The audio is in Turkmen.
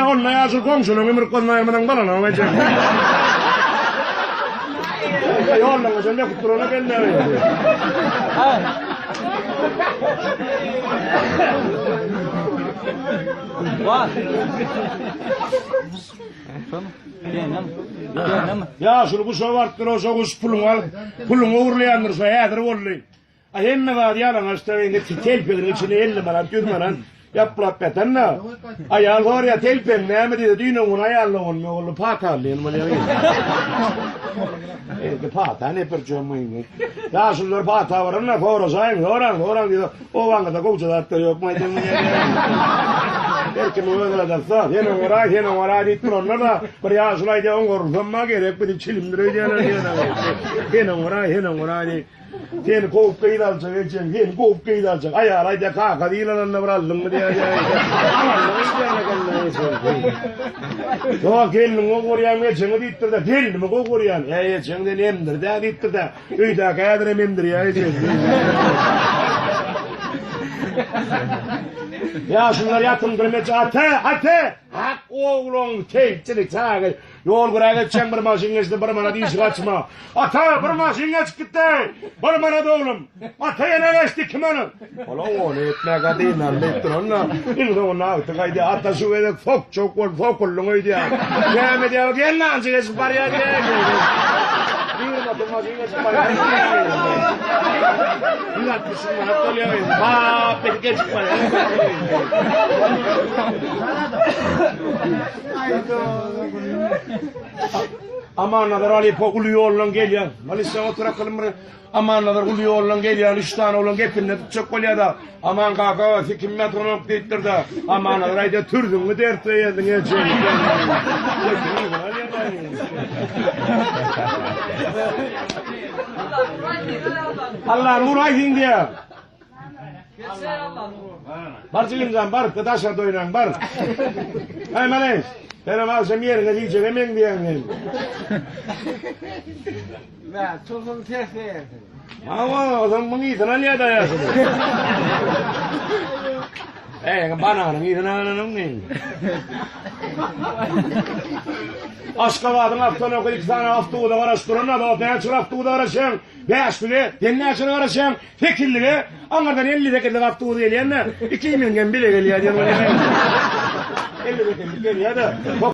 Onda ýaşuly goňşularyň ömür goznaýmynyň balanyň ejeň. Ýoldan geçen döküp durana geldi. Ýaşuly guşa barypdyr, oşa guş puluňy alyp, puluňy ogurlaýandyr, şo häzir boldy. A hemme zady ýalaňaçda indi telpeginiň içinde 50 manat, 100 manat ýaplap ýatanda aýal sorýar, telpegiň näme diýse, düýn öňňün aýalyna boldy, ogly pata diýen bolýar. Indi pata ne bir jomyny. Ýaşulular pata baranda soraşaýyň, soraň, soraň diýse, obaňyzda gowja zatlar ýokmy aýdyň diýýär. Her kim öz aladasy, sen oňaraý, sen oňaraý diýip duranda-da bir ýaşuly aýdýar, oňarylsam ma gerek, bizi çilimdir öýdýärler diýýär. Sen oňaraý, sen oňaraý diýip. Seni kowup gyz aljak ejeň, seni kowup gyz aljak. Aýal aýdýar, kaka diýileninde bir aldyňmy diýýär. Ýok, gelniňi gowy görýäň, ejeňi diýipdir-de, gelnimi gowy görýän. Äý, ejeň seni emdirdi-ä diýipdir-de, öýdäki häzirem emdirýär ejeň. Ýaşulular ýatymdyr, eje, ata, ata, hak ogluň, teýçilik çagy. Ýol güräp geçýäň bir maşyn geçdi bir manat işik açma. Ata bir maşyn geçip gitdi. Bir manat oglum. Ata ýene geçdi 2 manat. Ola ony etmäge dynarly diýip duranda iň soňunda agtyk aýdýar. Ata şu gezek sok-çok bolup sokuldyň öýdýär. Näme diýýär? Gel nanjy geçip barýar diýýär. Bir manat maşyn geçip barýar. 160 manat bolýar. Bap geçip barýar. Amannazar Alypow uly ýoldan gelýär. Malisiýa otur akylym bir. Amannazar uly ýoldan gelýär. Üç sany oglan gepinde tutjak bolýar-da. Aman kaka, siz kim ýatanok diýipdir-de. Amannazar aýdýar, türzüňi dertle ýerdiň ejeň. Allah nur aýsyn diýýär. Bar jigimjan bar, daşarda oýnaň bar. Aý maleý, senem agşam ýeriňe diýjege meňzeýäň sen. Mä, tuzuň sesi. Hawa, ozan muň yzyny alýar da ýaşuly. Eý, bananyň yzyny alanyň men. Aşgabadyň awtonoky iki sany awtobusa garaşyp duran da, näçe awtobusa garaşýaň? Bäşlige, sen näçe garaşýaň? Sekizlige, aňyrdan 58-lik awtobus gelýän-de, ikimiziňem bile gelýär diýen bolýar. 58-lik gelýär-de.